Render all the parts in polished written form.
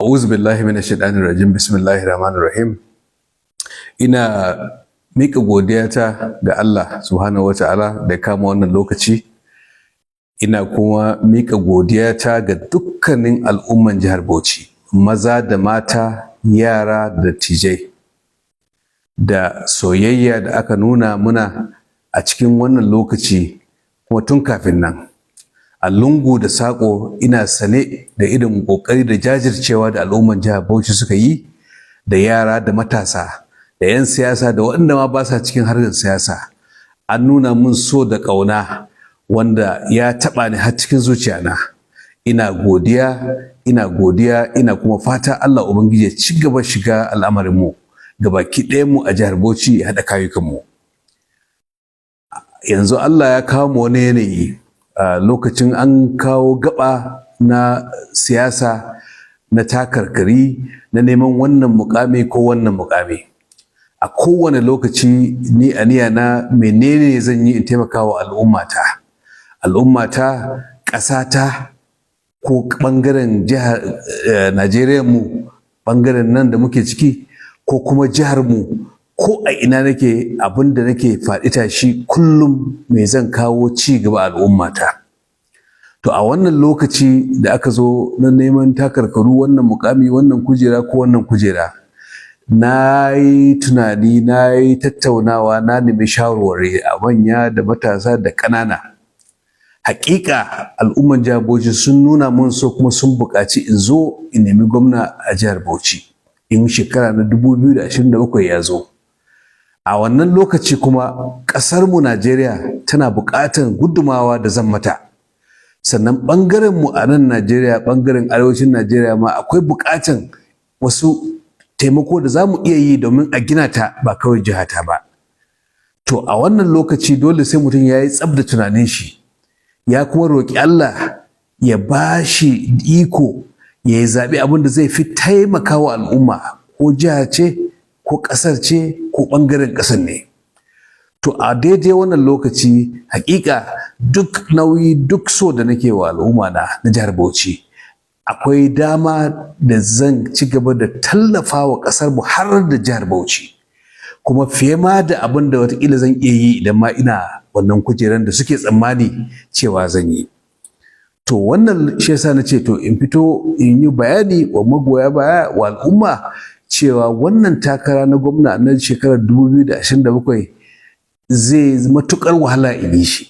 A'udhu billahi minash shaitanir rajim. Bismillahir rahmanir rahim. Ina miƙa godiyata ga Allah Subhanahu wata'ala da ya kama wannan lokaci. Ina kuma miƙa godiyata ga dukkanin al'umman jihar Bauchi, maza da mata, yara da dattijai, da soyayya da aka nuna muna a cikin wannan lokaci, kuma tun kafin nan. A lungu da saƙo ina sane da irin ƙoƙari da jajircewa da al'umman jihar Bauchi suka yi, da yara da matasa da 'yan siyasa da waɗanda ma ba sa cikin harkar siyasa. An nuna mun so da ƙauna wanda ya taɓa ni har cikin zuciyana. Ina godiya, ina godiya, ina kuma fata Allah Ubangiji ya ci gaba shiga al'amarinmu gabaki ɗayanmu a jihar Bauchi, ya haɗa kayukanmu. Yanzu Allah ya kawo mu wani yanayi a lokacin an kawo gaba na siyasa, na takarkari, na neman wannan mukami ko wannan mukami. A kowane lokaci ni aniya na, menene zan yi in taimaka wa al'ummata, al'ummata, ƙasata, ko ɓangaren jihar Najeriya mu, ɓangaren nan da muke ciki, ko kuma jihar mu, ko a ina nake, abin da nake faɗi tashi kullum, me zan kawo ci gaba al'ummata. To, a wannan lokaci da aka zo na neman takarkaru, wannan mukami, wannan kujera ko wannan kujera, na yi tunani, na yi tattaunawa, na nemi shawarwari a manya da matasa da ƙanana. Hakika al'umman jihar Bauchi sun nuna mun so, kuma sun buƙaci in zo in nemi gwamna a jihar Bauchi in shekara na 2027 ya zo. A wannan lokaci kuma ƙasarmu Najeriya tana buƙatar gudumawa da zan mata. Sannan ɓangaren mu a nan Najeriya, ɓangaren arewacin Najeriya ma, akwai buƙatar wasu taimako da za mu iya yi domin a gina ta, ba kawai jihata ba. To, a wannan lokaci dole sai mutum ya yi tsab da tunanin shi, ya kuma roƙi Allah ya ba shi iko ya yi zaɓi abin da zai fi taimakawa al'umma, ko jiha ce, ko ƙasar ce, ko ɓangaren ƙasar ne. To, a daidai wannan lokaci, hakika duk nauyi, duk so da nake wa al'umma na na jihar Bauchi, akwai dama da zan ci gaba da tallafa wa ƙasar mu har da jihar Bauchi, kuma fiye ma da abin da watakila zan iya yi idan ma ina wannan kujeran da suke tsammani cewa zan yi. To, wannan shi yasa na ce to in fito in yi bayani wa magoya baya, wa al'umma, cewa wannan takara na gwamna na shekarar 2027 zai matukar wahala in yi shi.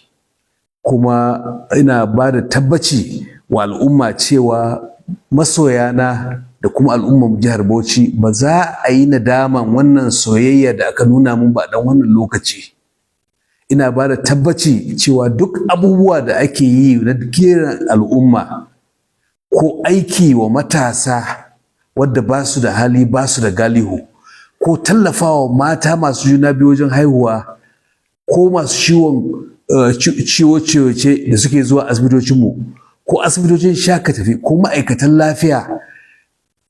Kuma ina ba da tabbaci wa al'umma cewa masoyana da kuma al'ummar jihar Bauchi ba za a yi nadaman wannan soyayya da aka nuna mun ba dan wannan lokaci. Ina ba da tabbaci cewa duk abubuwa da ake yi na kiran al'umma, ko aiki wa matasa wadda ba su da hali, ba su da galihu, ko tallafawa mata masu juna biyu wajen haihuwa, ko masu ciwon ciwo-ciwoce da suke zuwa asibitocinmu, ko asibitocin shaka tafi, ko ma'aikatan lafiya,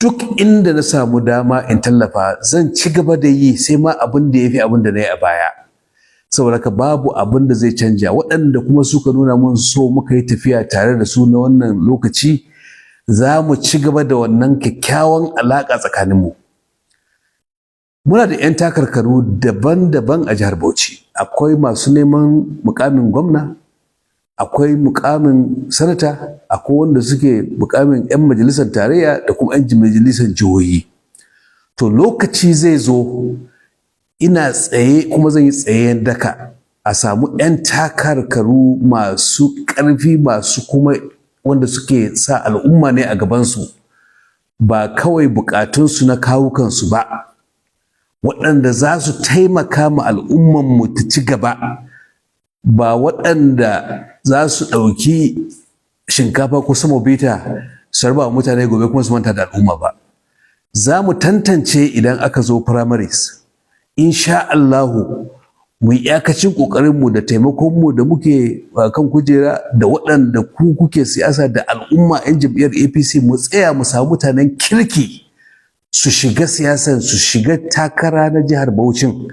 duk inda na samu dama in tallafa zan ci gaba da yi, sai ma abin da ya fi abin da na yi a baya. Saboda haka babu abin da zai canja. Waɗanda kuma suka nuna mun so, muka yi tafiya tare da su na wannan lokaci, za mu ci gaba da wannan kyakkyawan alaƙa tsakaninmu. Muna da 'yan takarkaru daban-daban a jihar Bauchi. Akwai masu neman mukamin gwamna, akwai mukamin sanata, akwai wanda suke mukamin 'yan majalisar tarayya da kuma 'yan majalisar jihohi. To, lokaci zai zo ina tsaye, kuma zan yi tsayen daka a samu 'yan takarkaru masu ƙarfi, masu kuma wanda suke sa al'umma ne a gabansu, ba kawai bukatunsu na kawukansu ba, waɗanda za su taimaka ma al'ummanmu ta ci gaba, ba waɗanda za su ɗauki shinkafa ko samobita su raba wa mutane, gobe kuma su manta da al'umma ba. Za mu tantance idan aka zo primaries, insha Allahu. Mu yi iyakacin ƙoƙarinmu da taimakonmu da muke kan kujera, da waɗanda ku kuke siyasa, da al'umma 'yan jam'iyyar APC, mu tsaya mu samu mutanen kirki su shiga siyasan, su shiga takara na jihar Bauchin,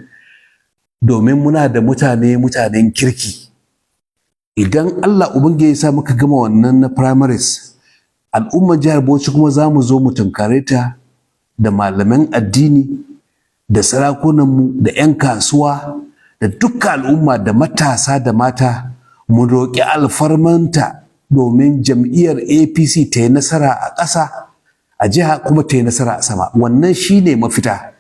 domin muna da mutane, mutanen kirki. Idan Allah Ubangiji ya sa muka gama wannan na primaries, Al'ummar jihar Bauchi kuma za mu zo mu tunkare ta da malaman addini da sarakunanmu da 'yan kasuwa da dukkan al'umma da matasa da mata, mu roƙi alfarmanta domin jam'iyyar APC ta yi nasara a ƙasa, a jiha, kuma ta yi nasara a sama. Wannan shine mafita.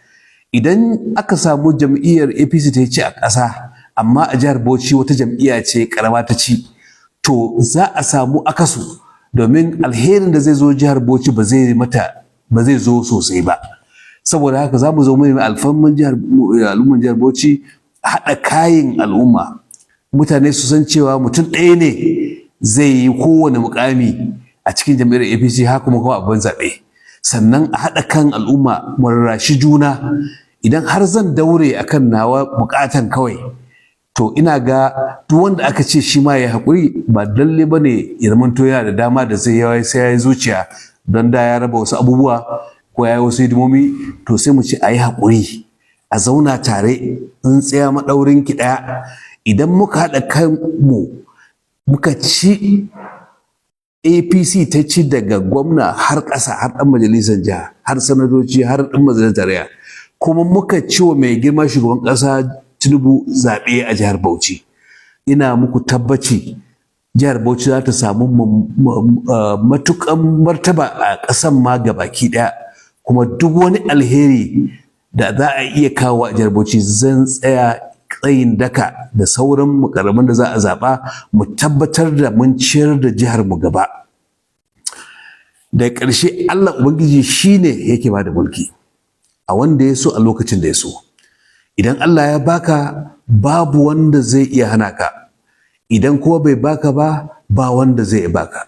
Idan aka samu jam'iyyar APC ta yi ci a ƙasa, amma a jihar Bauchi wata jam'iyya ce karama ta ci, to za a samu akasu, domin alherin da zai zo jihar Bauchi ba zai mata ba zai zo sosai ba. Saboda haka za mu zo mu nemi alfarman jihar, al'umman jihar Bauchi, haɗa kayin al'umma, mutane su san cewa mutum ɗaya ne zai yi kowane mukami a cikin jam'iyyar APC, haka kuma abin zaɓe. Sannan a haɗa kan al'umma, mu rarrashi juna. Idan har zan daure akan nawa bukatan kawai, to ina ga duk wanda aka ce shi ma ya haƙuri, ba lalle ba ne ya zamanto yana da dama da zai yawa sai ya yi zuciya don da ya raba wasu abubuwa ko ya yi wasu hidimomi. To sai mu ce a yi haƙuri, a zauna tare, tsintsiya maɗaurin ki ɗaya. Idan muka haɗa kanmu muka ci, APC ta ci daga gwamna har ƙasa, har ɗan majalisar jiha, har sanatoci, har ɗan majalisar tarayya, kuma muka ci wa mai girma shugaban ƙasa Tinubu zaɓe a jihar Bauchi, ina muku tabbaci jihar Bauchi za ta samu matuƙan martaba a ƙasan ma gabaki ɗaya. Kuma duk wani alheri da za a iya kawo a jihar Bauchi, zan tsaya tsayin daka da sauran mukarraban da za a zaɓa, mu tabbatar da mun ciyar da jihar mu gaba. Da ƙarshe, Allah Ubangiji shine yake ba da mulki a wanda ya so a lokacin da ya so. Idan Allah ya baka, babu wanda zai iya hana ka. Idan kuma bai baka ba, ba wanda zai iya baka.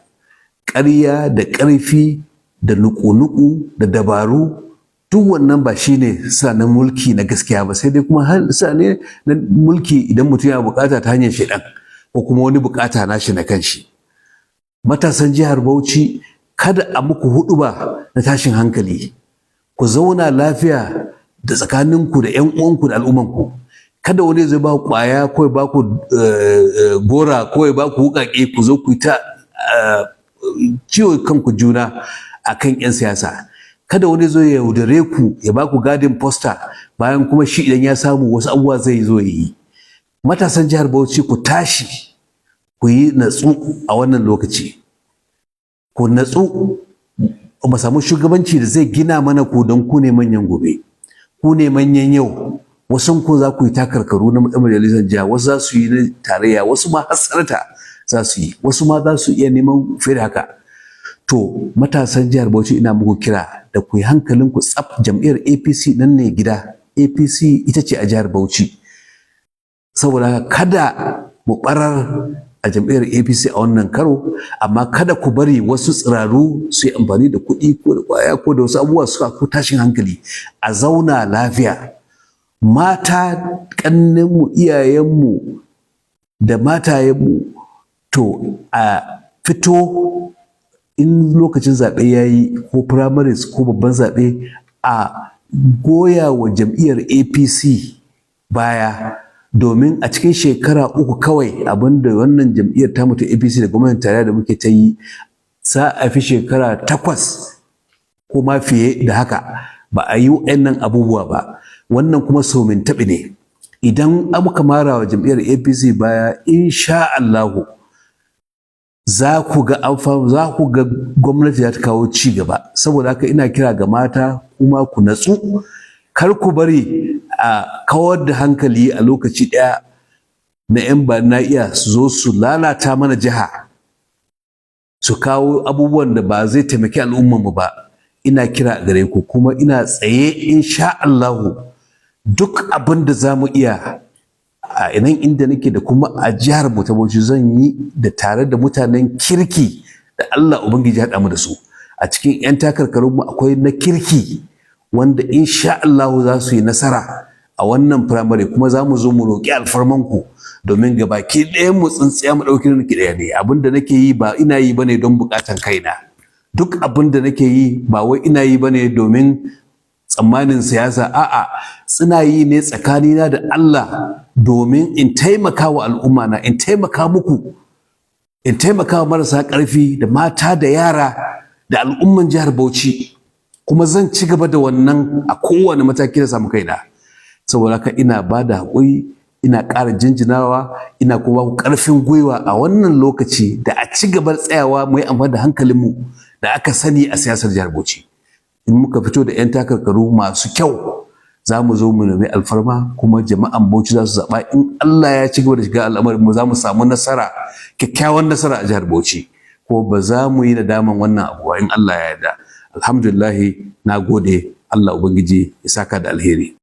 Ƙarya da ƙarfi da nuku-nuku da dabaru, duk wannan ba shine na mulki na gaskiya ba, sai dai kuma sa ne na mulki idan mutum ya bukata ta hanyar shaidan ko kuma wani bukata nashi na kanshi. Matasan jihar Bauchi, kada a muku huɗuba na tashin hankali. Ku zauna lafiya da tsakaninku da 'yan uwanku da al'ummanku. Kada wani zai ba ku kwaya ko ya ba ku gora ko ya ba ku wuƙaƙe, ku zo ku yi ta ciwo kanku juna akan 'yan siyasa. Kada wani zo ya yaudare ku, ya ba ku gadin poster, bayan kuma shi idan ya samu wasu abubuwa zai zo ya yi. Matasan jihar Bauchi, ku tashi ku yi natsu a wannan lokaci. Ku natsu mu samu shugabanci da zai gina mana ku, don ku ne manyan gobe, ku ne manyan yau. Wasu ku za ku yi takarkaru na majalisar jiha, wasu za su yi na tarayya, wasu ma har sanata za su yi, wasu ma za su iya neman fiye da haka. To, matasan jihar Bauchi, ina muku kira da ku yi hankalin ku tsaf. Jam'iyyar APC nan ne gida, APC ita ce a jihar Bauchi. Saboda haka kada mu barar a jam'iyyar APC a wannan karo, amma kada ku bari wasu tsiraru su yi amfani da kuɗi ko da ƙwaya ko da wasu abubuwa su ko tashin hankali. A zauna lafiya. Mata, ƙannenmu, iyayenmu da matayenmu, to a fito in lokacin zaɓe ya yi, ko primaries ko babban zaɓe, a goya wa jam'iyyar APC baya, domin a cikin shekara 3 kawai abinda wannan jam'iyyar tamu ta APC da gwamnatin tarayya da muke ta yi, za a fi shekara 8 ko ma fiye da haka ba a yi waɗannan abubuwa ba. Wannan kuma somin taɓi ne. Idan muka mara wa jam'iyyar APC baya, insha Allahu za ku ga amfani, za ku ga gwamnati za ta kawo ci gaba. Saboda haka ina kira ga mata kuma, ku natsu, kar ku bari a kawar da hankali a lokaci ɗaya na 'yan ba na iya su zo su lalata mana jiha, su kawo abubuwan da ba zai taimaki al'ummarmu ba. Ina kira gare ku, kuma ina tsaye, insha Allahu, duk abin da za mu iya a nan inda nake da kuma a jihar mu ta Bauchi zan yi da tare da mutanen kirki da Allah Ubangiji ya haɗa mu da su. A cikin 'yan takarkarun mu akwai na kirki wanda insha Allah za su yi nasara a wannan firamare, kuma za mu zo mu roƙi alfarmanku, domin gabaki ɗayan mu tsintsiya mu ɗauki ki ɗaya ne. Abin da nake yi, ba ina yi bane don buƙatan kaina. Duk abin da nake yi, ba wai ina yi bane domin tsammanin siyasa. A'a, ina yi ne tsakanina da Allah domin in taimaka wa al'umma na, in taimaka muku, in taimaka wa marasa ƙarfi da mata da yara. da al'umman jihar Bauchi, kuma zan ci gaba da wannan a kowane mataki da samu kaina. Saboda haka ina ba da haƙuri, ina ƙara jinjinawa, ina kuma ba ku ƙarfin gwiwa a wannan lokaci da a ci gaba tsayawa mu yi amfani da hankalinmu da aka sani a siyasar jihar Bauchi. In muka fito da 'yan takarkaru masu kyau, za mu zo mu nemi alfarma, kuma jama'an Bauchi za su zaɓa. In Allah ya ci gaba da shiga al'amarin mu, za mu samu nasara, kyakkyawan nasara a jihar Bauchi, ko ba za mu yi nadaman wannan abu in Allah ya yarda. Alhamdulillah, na gode. Allah Ubangiji ya saka da alheri.